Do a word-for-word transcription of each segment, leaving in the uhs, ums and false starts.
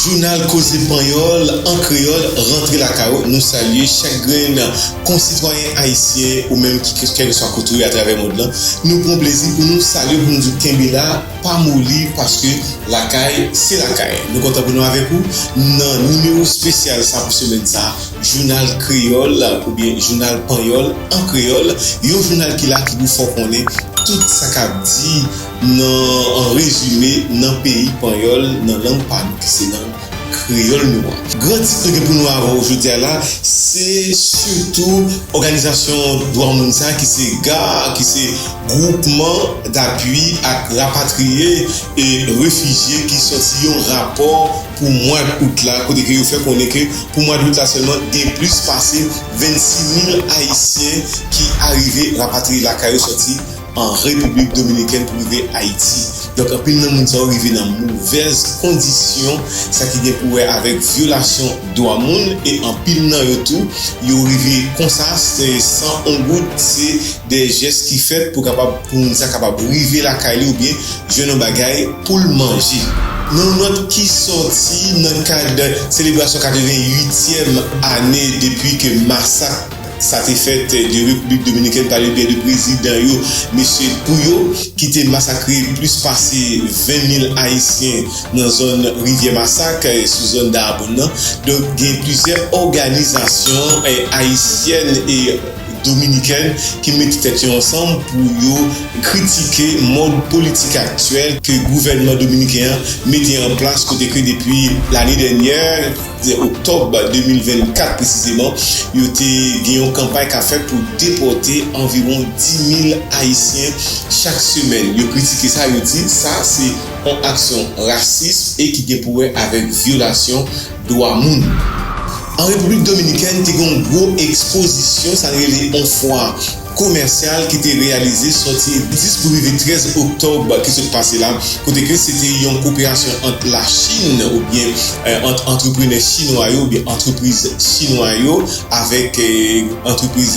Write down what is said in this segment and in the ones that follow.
Jounal Koze Panyòl an kreyòl rantre lakay ou. Nou salye chak grenn konsitwayen ayisyen ou menm ki kèlkeswa kote w ye atravè mond lan. Nou pran plezi pou nou salye, pou nou di w kenbe la, pa moli, paske lakay se lakay. Nou kontan pou nou avèk ou nan nimewo espesyal sa pou semèn sa, Jounal Kreyòl oubyen Jounal Panyòl an kreyòl, yon jounal ki la ki pou fè w konnen tout sa k ap di nan, an rezime, nan peyi panyòl, nan lang pa nou ki se lang kreyòl nou an. Gran tit nou gen pou nou avè w jodi a la, se sitou òganizasyon dwa moun sa ki se GARR, ki se Groupement d'Appui ak Rapatriye e Refijye, ki sòti yon rapò pou mwa out la, kote ke yo fè konnen ke pou mwa out la sèlman, gen plis pase vennsis mil Ayisyen ki arive rapatriye lakay yo sòti an Repiblik Dominikèn pou rive Ayiti. Donk, anpil nan moun sa yo rive nan movèz kondisyon, sa ki gen pou wè avèk vyolasyon dwa moun, e anpil nan yo tou, yo rive konsa, se san on goud, se de jès ki fèt pou kapab, pou moun sa kapab rive lakay li oubyen jwenn yon bagay pou l manje. Nan yon nòt ki sòti nan kad selebrasyon katrevenn uityèm ane depi ke masak sa te fèt de Repiblik Dominikèn pa le byè de prezidan yo, mesye Pouyo, ki te masakre plis pase ven mil Ayisyen nan zòn Rivyè Masak, eh, sou zòn Dayabonn nan. Donk, gen plizyè òganizasyon, eh, ayisyèn e dominikèn ki mete tèt yo ansanm pou yo kritike mòd politik aktyèl ke gouvènman dominiken an mete an plas, kote ke depi lane dènyè, oktòb de mil vennkat presizeman, yo te gen yon kanpay k ap fèt pou depòte anviwon dis mil Ayisyen chak semèn. Yo kritike sa, yo di sa se yon aksyon rasis e ki gen pou wè avèk vyolasyon dwa moun. An Repiblik Dominikèn, te gen yon gwo ekspozisyon, sa rele yon fwa komèsyal ki te reyalize sòti dis pou rive trèz oktòb ki sot pase la, kote ke se te yon koperasyon ant Lachin oubyen, eh, ant antreprenè chinwa yo oubyen antrepriz chinwa yo avèk, eh, antrepriz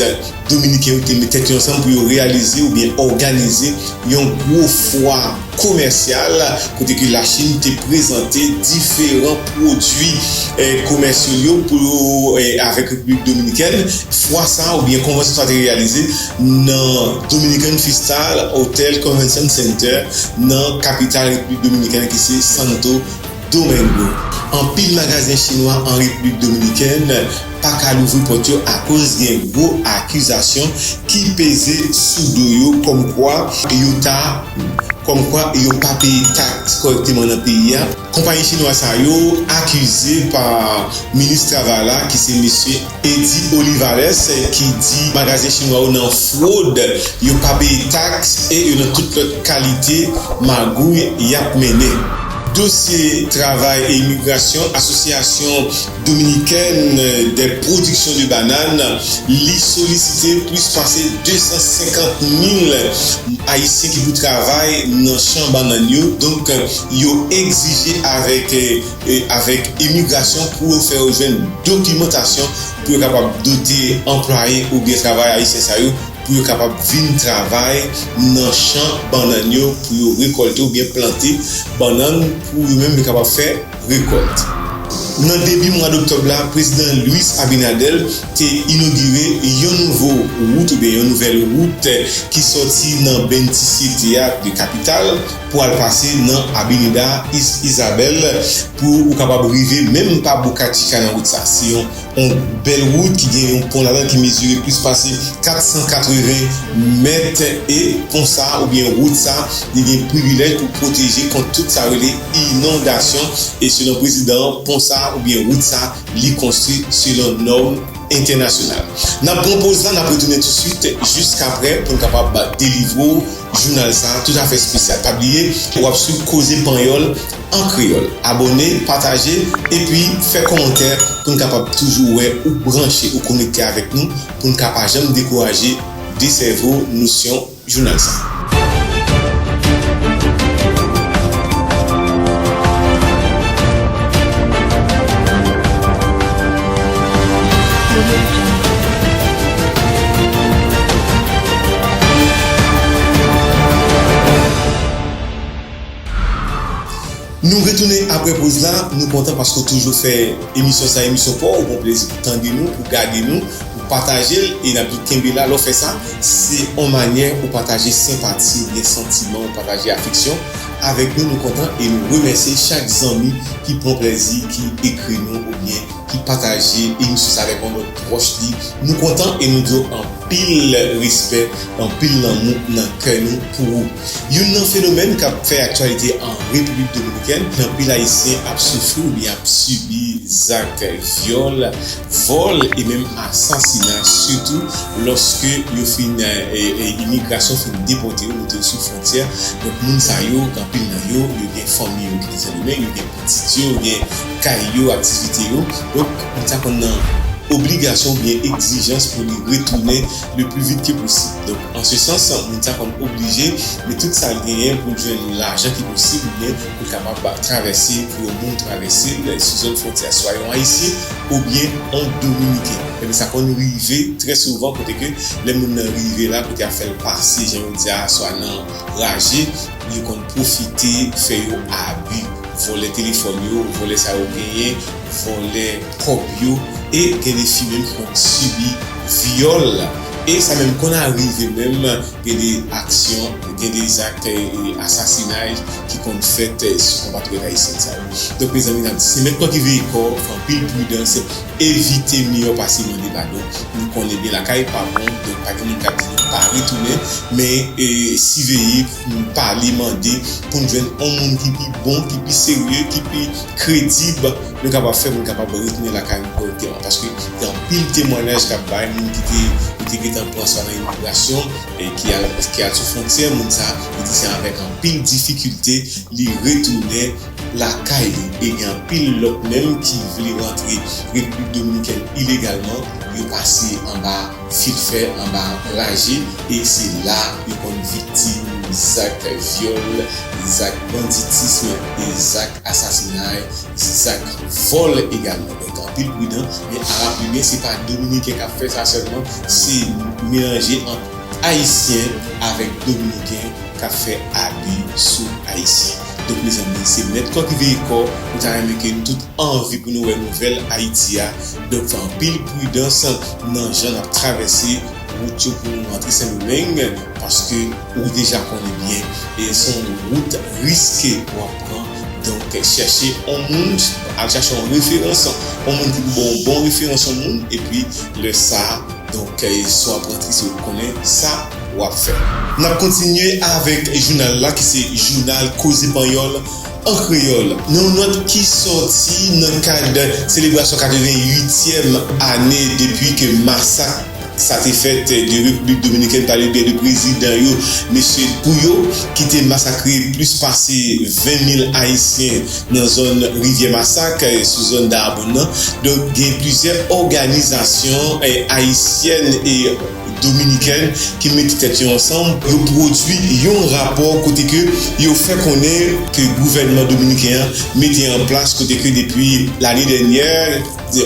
dominiken yo te met tèt yo ansanm pou yo reyalize oubyen òganize yon gwo fwa komèsyal, kote ke Lachin te prezante diferan pwodui, eh, komèsyal yo pou, eh, avèk Repiblik Dominikèn. Fwa sa oubyen konvansyon sa te reyalize nan Dominican Festal Hotel Convention Center nan kapital Repiblik Dominikèn ki se Santo Domingo. Anpil magazen chinwa an Repiblik Dominikèn pa ka louvri pòt yo akoz gen gwo akizasyon ki peze sou do yo kòmkwa yo ta, kòmkwa yo pa peye taks kòrèkteman nan peyi a. Konpayi chinwa sa yo akize pa minis travay la ki se mesye Eddy Olivares, ki di magazen chinwa yo nan fwod, yo pa peye taks e yo nan tout lòt kalite magouy y ap mennen. Dosye travay e imigrasyon, Asosyasyon Dominicaine des Productions de Bananes, li solisite plis pase de san senkant mil Ayisyen ki pou travay nan chan bannann yo. Donk, yo egzije avèk, eh, avèk imigrasyon pou yo fè yo jwenn dokimantasyon pou yo kapab dote anplwaye oubyen travayè ayisyen sa yo pou yo kapab vin travay nan chan bannann yo, pou yo rekòlte oubyen plante bannann pou yo menm yo kapab fè rekòt. Nan debi mwa doktòb la, Prezidan Luis Abinader te inogire yon nouvo wout oubyen yon nouvèl wout ki sòti nan Bentisite a de kapital pou al pase nan Avenida Is-, Isabel pou ou kapab rive menm pa Boca Chica nan wout sa. Se yon yon bèl wout ki gen yon pon ladan l ki mezire plis pase kat san katreven mèt, e pon sa oubyen wout sa, li gen privilèj pou pwoteje kont tout sa rele inondasyon, e selon prezidan an, pon sa oubyen wout sa, li konstwi selon nòm entènasyonal. N ap pran poz la, n ap retounen tousuit jiskaprè pou n kapab delivre w jounal sa toutafè espesyal. Pa bliye, w ap swiv Koze Panyòl an kreyòl. Abòne, pataje, epi fè kòmantè pou n kapab toujou wè ou branche, ou konekte avèk nou, pou n ka pa janm dekouraje desèvi w nosyon jounal sa. Nou retounen apre poz la, nou kontan paske w toujou fè emisyon sa, emisyon pa w, ou pran plezi pou tande nou, pou gade nou, pou pataje l, e n ap di w kenbe la, lè w fè sa, se yon manyè ou pataje senpati, oubyen santiman, ou pataje afeksyon avèk nou, nou kontan e nou remèsye chak zanmi ki pran plezi, ki ekri nou, oubyen ki pataje emisyon sa avèk yon lòt pwòch li. Nou kontan e nou di w anpil respè, anpil lanmou nan kè nou pou ou. Youn nan fenomèn k ap fè aktyalite an Repiblik Dominikèn, anpil Ayisyen ap soufri oubyen ap sibi zak vyòl, vòl e menm asasinay, sitou lòske yo fin, e, e, imigrasyon fin depòte yo, mete yo sou fwontyè. Donk, moun sa yo, anpil nan yo, yo gen fanmi yo ki te Sendomeng, yo gen pitit yo, gen kay yo, aktivite yo. Donk, moun sa konn nan obligasyon oubyen egzijans pou li retounen le plus vite que possible. Donk, an se sans, moun sa konn oblije met tout sa l genyen pou l jwenn lajan ki posib oubyen pou l kapab travèse, pou yon moun travèse l sou zòn fwontyè, swa yon Ayisyen oubyen yon Dominiken. Ebyen, sa konn rive trè souvan kote ke lè moun nan rive la, kote y ap fè l pase, jan yo di a, swa nan raje, yo konn pwofite fè yo abi, vòlè telefòn yo, vòlè sa yo genyen, vòlè kòb yo, e gen de fi menm ki konn sibi vyòl. E sa menm konn arive menm, gen de aksyon, gen de zak, e, asasinay ki konn fèt, e, sou konpatriyòt ayisyen sa yo. Donk, mezanmi, n ap di, se mèt kò ki veye kò, fè anpil pridans, evite miyò pase mande padon. Nou konnen byen lakay pa bon, donk pa gen moun k ap di nou pa retounen, men, e, siveye, pou n pale, mande, pou n jwenn yon moun ki pi bon, ki pi serye, ki pi kredib, nou kapab fè pou n kapab retounen lakay nou kòrèkteman. Paske gen anpil temwayaj k ap bay, moun ki te, ki te gentan pran swa nan imigrasyon, e ki al, ki al sou fwontyè, moun sa, li di se avèk anpil difikilte li retounen lakay li. E gen anpil lòt menm ki vle rantre Repiblik Dominikèn ilegalman, yo pase anba filfè, anba raje, e se la yo konn viktim zak vyòl, zak banditism e zak asasinay, zak vòl egalman. Donk, anpil pridan, men a raple byen, se pa Dominiken k ap fè sa sèlman, se melanje ant Ayisyen avèk Dominiken k ap fè abi sou Ayisyen. Donk, mezanmi, se mèt kò ki veye kò, nou ta renmen ke nou tout anvi pou nou wè nouvèl Ayiti a. Donk, fè anpil pridans nan jan n ap travèse wout yo pou nou rantre Sendomeng, paske ou deja konnen byen, e se yon wout riske w ap pran. Donk, chèche yon moun, al chèche yon referans, yon moun ki pou ba w yon bon referans, yon moun, epi lè sa a, donk, e, si w ap rantre, se ou k konnen sa w ap fè. N ap kontinye avèk jounal la, ki se jounal Koze Panyòl an kreyòl. Nan yon nòt ki sòti nan kad selebrasyon katrevenn uityèm ane depi ke masak sa te fèt de Repiblik Dominikèn pa le byen de prezidan yo, mesye Pouyo, ki te masakre plis pase ven mil Ayisyen nan zòn Rivyè Masak, sou zòn Dayabonn nan. Donk, gen plizyè òganizasyon, e, ayisyèn e dominikèn ki mete tèt yo ansanm, yo pwodui yon rapò kote ke yo fè konnen ke gouvènman dominiken an mete an plas, kote ke depi lane dènyè,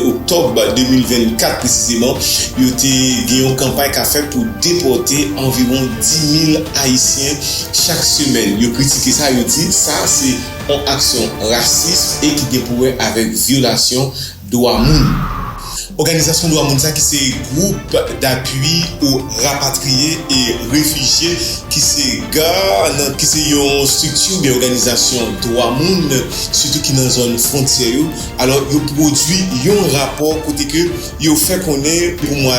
oktòb de mil vennkat presizeman, yo te gen yon kanpay k ap fèt pou depòte anviwon dis mil Ayisyen chak semèn. Yo kritike sa, yo di sa se yon aksyon rasis e ki gen pou wè avèk vyolasyon dwa moun. Òganizasyon dwa moun sa ki se Groupe d'appui aux rapatriés et réfugiés, ki se GAR, nan, ki se yon estrikti oubyen òganizasyon dwa moun, sitou ki nan zòn fwontyè yo. Alò, yo pwodui yon rapò kote ke yo fè konnen pou mwa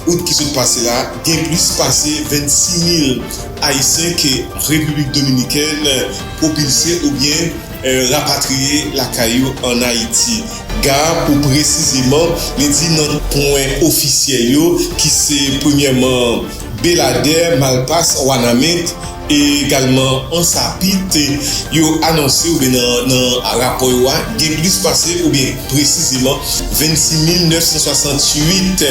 out ki sot pase la, gen plis pase vennsis mil Ayisyen ke Repiblik Dominikèn pwopilse oubyen, e, rapatriye lakay yo ann Ayiti. GAR, pou presizeman, li di nan pwen ofisyèl yo, ki se premyèman Beladè, Malpas, Wanament, e egalman Ansapit, yo anonse oubyen nan, nan rapò yo a, gen plis pase oubyen presizeman vennsis mil nèf san swasantuit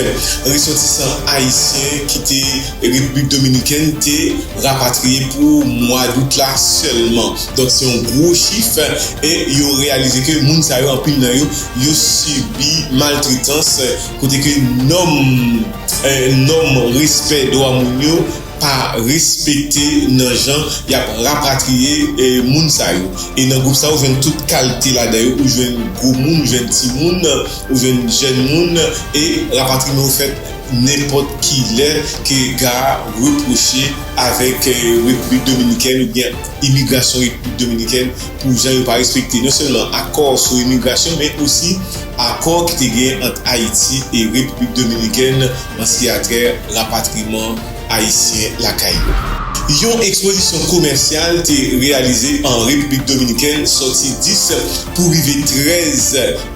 resòtisan ayisyen ki te Repiblik Dominikèn te rapatriye pou mwa dout la sèlman. Donk, se yon gwo chif, e yo reyalize ke moun sa yo, anpil nan yo, yo sibi maltretans, kote ke nòm, e, nòm respè dwa moun yo pa respekte nan jan y ap rapatriye, e, moun sa yo. E nan gwoup sa yo, ou jwenn tout kalite ladan yo, ou jwenn gwo moun, ou jwenn timoun, ou jwenn jèn moun, e rapatriman yo fèt nenpòt ki lè ke ga repwoche avèk, e, Repiblik Dominikèn oubyen imigrasyon Repiblik Dominikèn pou jan yo pa respekte non sèlman akò sou imigrasyon, men osi akò ki te gen ant Ayiti e Repiblik Dominikèn an se ki a trè rapatriman ayisyen lakay yo. Yon ekspozisyon komèsyal te reyalize an Repiblik Dominikèn sòti dis pou rive trèz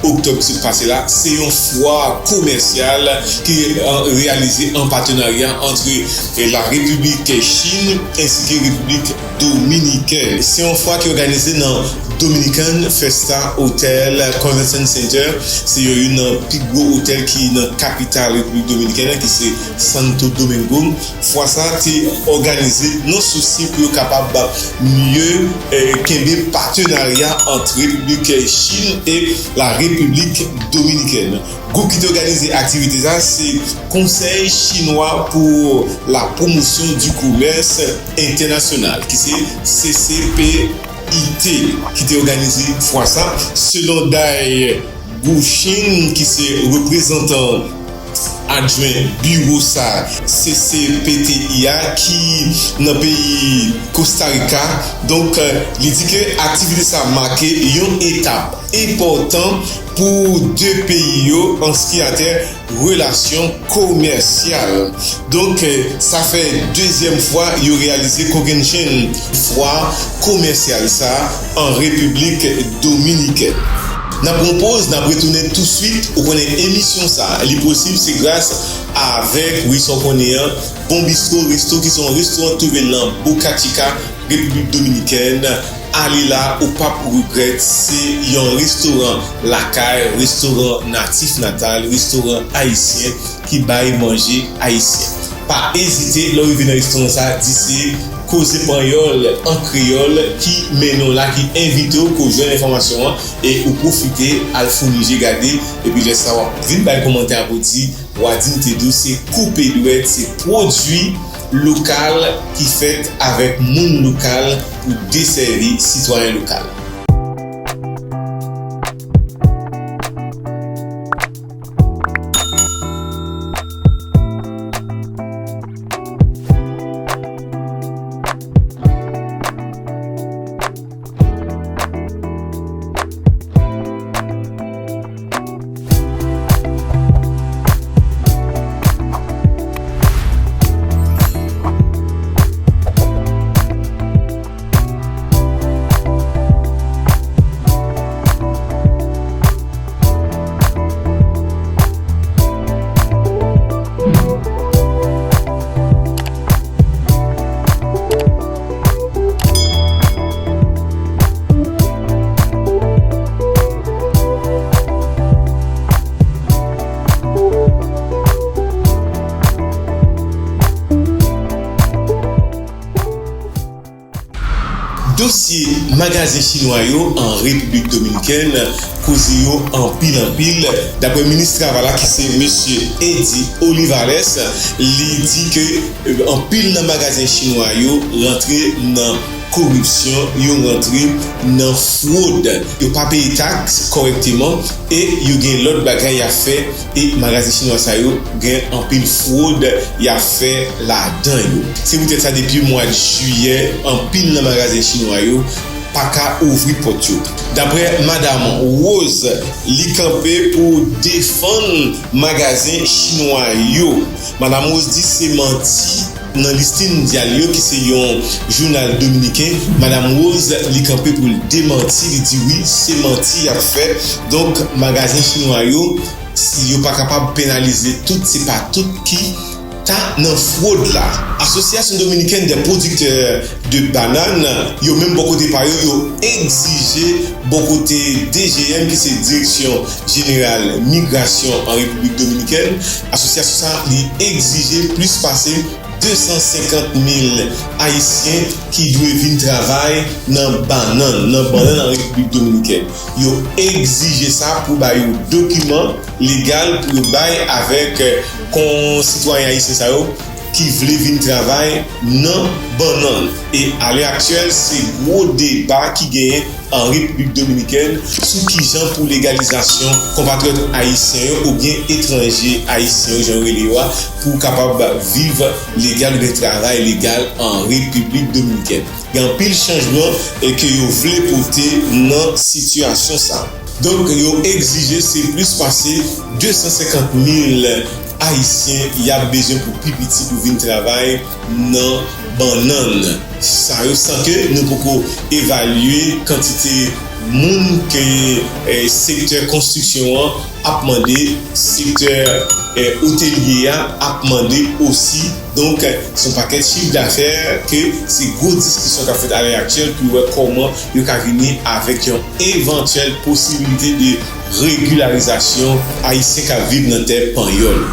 oktòb ki sot pase la. Se yon fwa komèsyal ki, e, reyalize an patenarya ant, e, la Repiblik Chin ensi ke Repiblik Dominikèn. Se yon fwa ki òganize nan Dominican Fiesta Hotel Convention Center. Se yon, youn nan pi gwo otèl ki nan kapital Repiblik Dominikèn nan, ki se Santo Domingo. Fwa sa te òganize nan sousi pou yo kapab mye, e, kenbe patenarya ant Repiblik Chin e la Repiblik Dominikèn. Gwoup ki te òganize aktivite sa se Conseil Chinois pour la Promotion du Commerce International, ki se C C P I T, ki te òganize fwa sa. Selon Dai Guxin, ki se reprezantan adjwen biwo sa C C P T I a ki nan peyi Kosta Rika. Donk, li di ke aktivite sa make yon etap enpòtan pou de peyi yo an se ki a trè relasyon komèsyal. Donk, sa fè dezyèm fwa yo reyalize Kokennchenn fwa komèsyal sa an Repiblik Dominikèn. N ap pran poz, n ap retounen touswit. Ou konnen emisyon sa, li posib se gras avèk, wi, sa w konnen an, Bon Bistro Resto, ki se yon restoran ki twouve l nan Boca Chica, Repiblik Dominikèn. Ale la, ou p ap regrèt. Se yon restoran lakay, restoran natif natal, restoran ayisyen ki bay manje ayisyen. Pa ezite, lè w rive nan restoran sa, di se Koze Panyòl an kreyòl ki mennen w la, ki envite w, ke w jwenn enfòmasyon an, e ou pwofite al founi je gade, epi lè sa w ap vin bay kòmantè a pou di, w a di m te di w se koupe dwèt, se pwodui lokal ki fèt avèk moun lokal pou desèvi sitwayen lokal. Dosye magazen chinwa yo an Repiblik Dominikèn koze yo anpil, anpil. Daprè minis travay la, ki se mesye Eddy Olivares, li di ke, eh, anpil nan magazen chinwa yo rantre nan koripsyon, yo rantre nan fwod, yo pa peye taks kòrèkteman e yo gen lòt bagay y ap fè. E magazen chinwa sa yo gen anpil fwod y ap fè ladan yo. Se poutèt sa, depi mwa jiyè, anpil nan magazen chinwa yo pa ka ouvri pòt yo. Daprè Madam Rose, li kanpe pou defann magazen chinwa yo. Madam Rose di se manti. Nan Listin Dyal yo, ki se yon jounal dominiken, Madam Rose, li kanpe pou l demanti, li di wi, se manti y ap fè. Donk, magazen chinwa yo, si yo pa kapab penalize tout, se pa tout ki ta nan fwod la. Asosyasyon Dominiken dè Pwodiktè de Banàn, yo menm bò kote pa yo, yo egzije bò kote D G M, ki se Direksyon Jeneral Migrasyon an Repiblik Dominikèn, asosyasyon sa a, li egzije plis pase de san senkant mil Ayisyen ki dwe vin travay nan banann, nan banann an Repiblik Dominikèn. Yo egzije sa pou ba yo dokiman legal pou yo bay avèk, eh, konsitwayen ayisyen sa yo, ki vle vin travay nan bannann. E alè aktyèl, se gwo deba ki genyen an Repiblik Dominikèn sou kijan pou legalizasyon konpatriyòt ayisyen yo oubyen etranje ayisyen yo, jan yo rele yo a, pou kapab viv legal oubyen travay legal an Repiblik Dominikèn. Gen anpil chanjman, e, ke yo vle pote nan sitiyasyon sa. Donk, yo egzije se plis pase de san senkant mil Ayisyen y ap bezwen pou pi piti pou vin travay nan bannann sa yo, san ke nou poko evalye kantite moun ke, eh, sektè konstriksyon an ap mande, sektè, eh, otelye a ap mande osi. Donk, se yon pakèt chif dafè ke se gwo diskisyon k ap fèt alè aktyèl pou wè kòman yo ka vini avèk yon evantyèl posibilite de regilarizasyon Ayisyen k ap viv nan tè panyòl.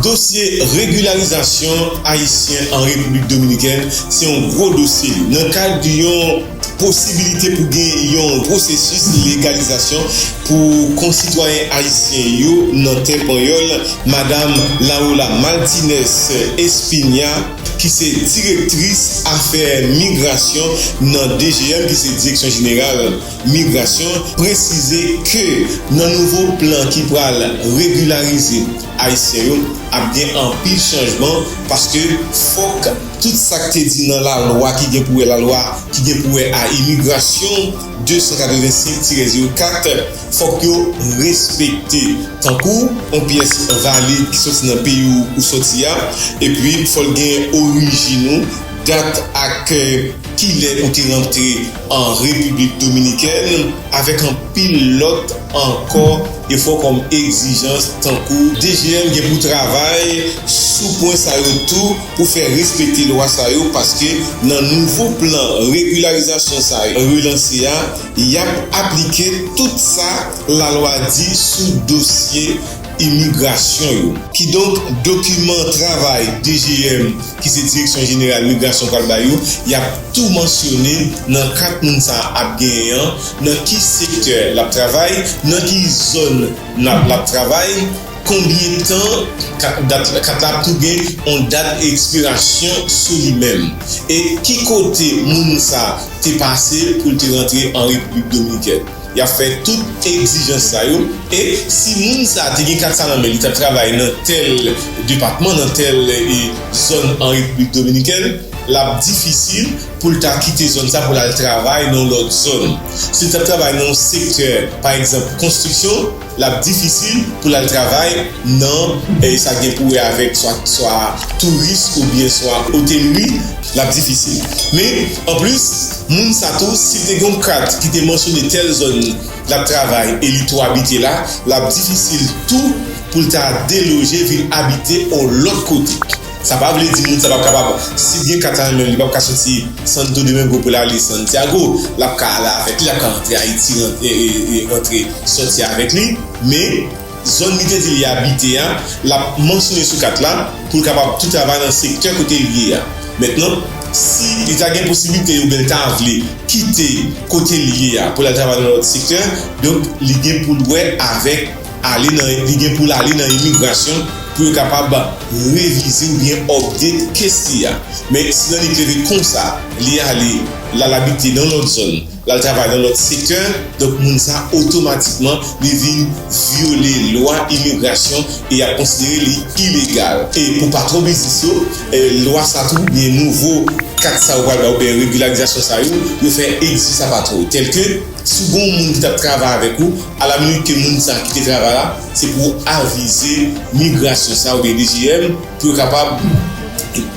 Dosye regilarizasyon Ayisyen an Repiblik Dominikèn se yon gwo dosye. Nan kad yon posibilite pou gen yon pwosesis legalizasyon pou konsitwayen ayisyen yo nan tè panyòl, Madam Laola Martinez Espiña, ki se direktris afè migrasyon nan D G M, ki se Direksyon Jeneral Migrasyon, presize ke nan nouvo plan ki pral regilarize Ayisyen yo, ap gen anpil chanjman, paske fòk tout sa k te di nan lalwa ki gen pou wè, lalwa ki gen pou wè a imigrasyon de san katrevensenk tirè zewo kat, fòk yo respekte, tankou yon pyès valid ki soti nan peyi w ou soti a, epi fò l gen orijin ou, dat ak, eh, kilè ou te rantre an Repiblik Dominikèn, avèk anpil lòt ankò efò kòm egzijans, tankou D G M gen pou travay sou pwen sa yo tou pou fè respekte lwa sa yo, paske nan nouvo plan regilarizasyon sa yo relanse a, y ap aplike tout sa lalwa di sou dosye imigrasyon yo. Kidonk, dokiman travay D G M, ki se Direksyon Jeneral Migrasyon, pral ba yo, y ap tou mansyone nan kat moun sa a ap genyen an, nan ki sektè l ap travay, nan ki zòn n ap, l ap travay, konbyen tan, ka-, dat, kat la ap tou gen yon dat ekspirasyon sou li menm. E ki kote moun sa te pase pou l te rantre an Repiblik Dominikèn? Y ap fè tout egzijans sa yo. E si moun sa te gen kat sa nan men li, t ap travay nan tèl depatman, nan tèl, e, zòn an Repiblik Dominikèn, l ap difisil pou l ta kite zòn sa pou l al travay nan yon lòt zòn. Si l t ap travay nan yon sektè, pa egzanp, konstriksyon, l ap difisil pou l al travay nan, e, sa gen pou wè avèk swa, swa touris oubyen swa otelri, l ap difisil. Men, anplis, moun sa tou, si te gen yon kat ki te mansyone tèl zòn l ap travay e li tou abite la, l ap difisil tou pou l ta deloje vin abite yon lòt kote. Sa pa vle di moun sa p ap kapab, si l gen kat la nan men l, li p ap ka soti Santo Domingo pou l ale Santiago, l ap ka ale avèk li, l ap ka rantre Ayiti, rantre, e, e, e, rantre, sòti avèk li, men zòn li te di li abite a, l ap mansyone sou kat la pou l kapab tou travay nan sektè kote l ye a. Mentnan, si li ta gen posiblite oubyen l ta vle kite kote l ye a pou l al travay nan lòt sektè, donk, li gen pou l wè avèk ale nan, li gen pou l ale nan imigrasyon pou yo kapab revize oubyen update case li a. Men si nan li leve konsa, li ale, l al abite nan lòt zòn, l al travay nan lòt sektè, donk moun sa otomatikman li vin vyole lwa imigrasyon e y ap konsidere li ilegal. E pou patwon biznis yo, eh, lwa sa tou, oubyen nouvo kat sa yo pral ba oubyen regilarizasyon sa yo, yo fè egzije sa patwon yo. Tèlke, si w gen yon moun ki t ap travay avèk ou, alaminit ke moun sa kite travay la, se pou w avize migrasyon sa oubyen D G M, pou yo kapab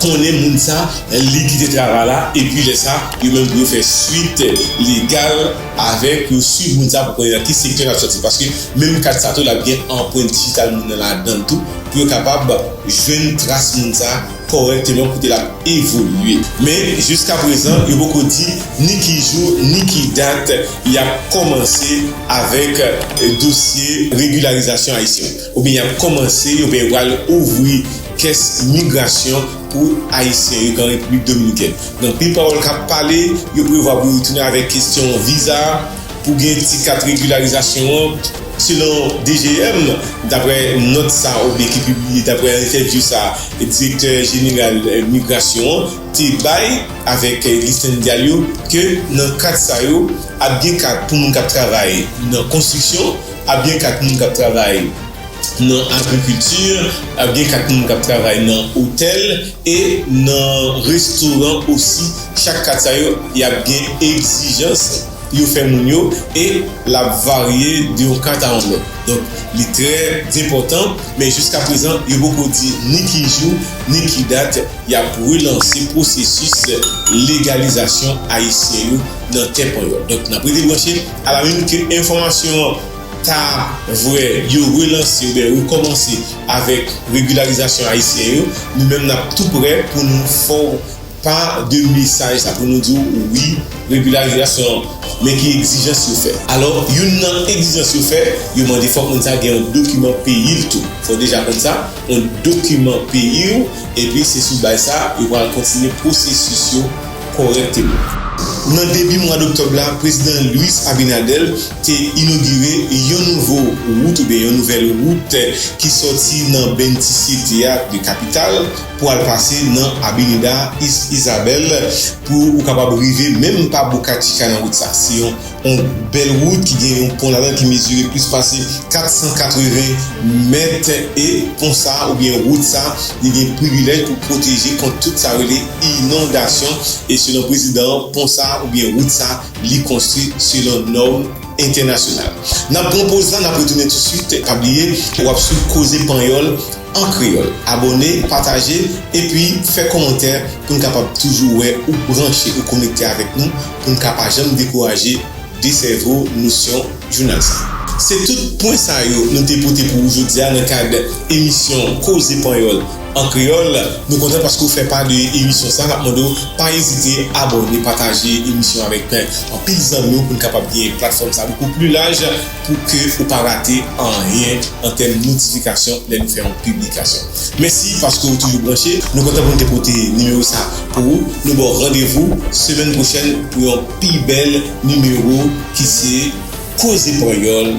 konnen moun sa, li kite travay la, epi lè sa, yo menm pou yo fè swit legal avèk, yo swiv moun sa pou konnen nan ki sektè l ap sòti. Paske menm kat sa tou, l ap gen anprent dijital moun nan ladan l tou, pou yo kapab jwenn tras moun sa kòrèkteman kote l ap evolye. Men, jiskaprezan, yo poko di ni ki jou, ni ki dat y ap kòmanse avèk, eh, dosye regilarizasyon ayisyen. Oubyen y ap kòmanse, oubyen yo pral ouvri kès migrasyon pou Ayisyen yo k an Repiblik Dominikèn. Gen anpil pawòl k ap pale, yo prevwa pou yo tounen avèk kesyon viza, pou gen ti kat regilarizasyon an, selon D G M, daprè nòt sa oubyen ki pibliye, daprè entèvyou sa direktè jeneral migrasyon an te bay avèk Ghislain Diallo, ke nan kat sa yo ap gen kat pou moun k ap travay nan konstriksyon, ap gen kat moun k ap travay nan agrikilti, ap gen kat moun k ap travay nan otèl e nan restoran osi. Chak kat sa yo, y ap gen egzijans yo fè moun yo e l ap varye de yon kat a yon lòt. Donk, li trè enpòtan, men jiska prezan, yo poko di ni ki jou, ni ki dat y ap relanse pwosesis legalizasyon ayisyen yo nan tè Panyòl. Donk, n ap rete branche, alamennke enfòmasyon an ta vre yo relanse oubyen rekòmanse avèk regilarizasyon ayisyen yo, nou menm n ap tou prè pou nou fè w pa de mesaj sa, pou nou di w wi, regilarizasyon, men ki egzijans yo fè. Alò, youn nan egzijans yo fè, yo mande fòk moun sa gen yon dokiman peyi l tou. Fò w deja konn sa, yon dokiman peyi w, epi se sou baz sa, yo pral kontinye pwosesis yo kòrèkteman. Nan debi mwa doktòb la, Prezidan Luis Abinader te inogire yon nouvo wout oubyen yon nouvèl wout ki sòti nan Bentisietia de kapital pou al pase nan Avenida Is-, Isabel pou ou kapab rive menm pa Boca Chica nan wout sa. Se yon, yon bèl wout ki gen yon pon ladan ki mezire plis pase kat san katreven mèt e pon sa oubyen wout sa, li gen privilèj pou pwoteje kont tout sa rele inondasyon e selon prezidan an, pon sa oubyen wout sa, li konstwi selon nòm entènasyonal. N ap pran poz la, n ap retounen toutswit. Pa bliye, w ap swiv Koze Panyòl an kreyòl. Abòne, pataje, epi fè kòmantè pou n kapab toujou wè ou branche, ou konekte avèk nou, pou n ka pa janm dekouraje desèvo nosyon jounal sa. Se tout pwen sa yo nou te pote pou ou jodi a nan kad emisyon Koze Panyòl an kreyòl. Nou kontan paske w fè pa de emisyon sa. N ap mande w pa ezite abòne, pataje emisyon avèk anpil zanmi w pou n kapab gen platfòm sa bokou pli laj pou ke ou pa rate anyen an tèm notifikasyon lè nou fè yon piblikasyon. Mèsi paske w toujou branche. Nou kontan pou n te pote nimewo sa pou ou. Nou ba w randevou semèn pwochèn pou yon pi bèl nimewo ki se Koze Panyòl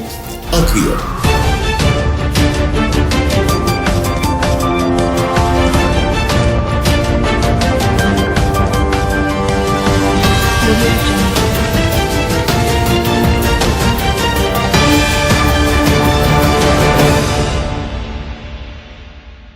an kreyòl.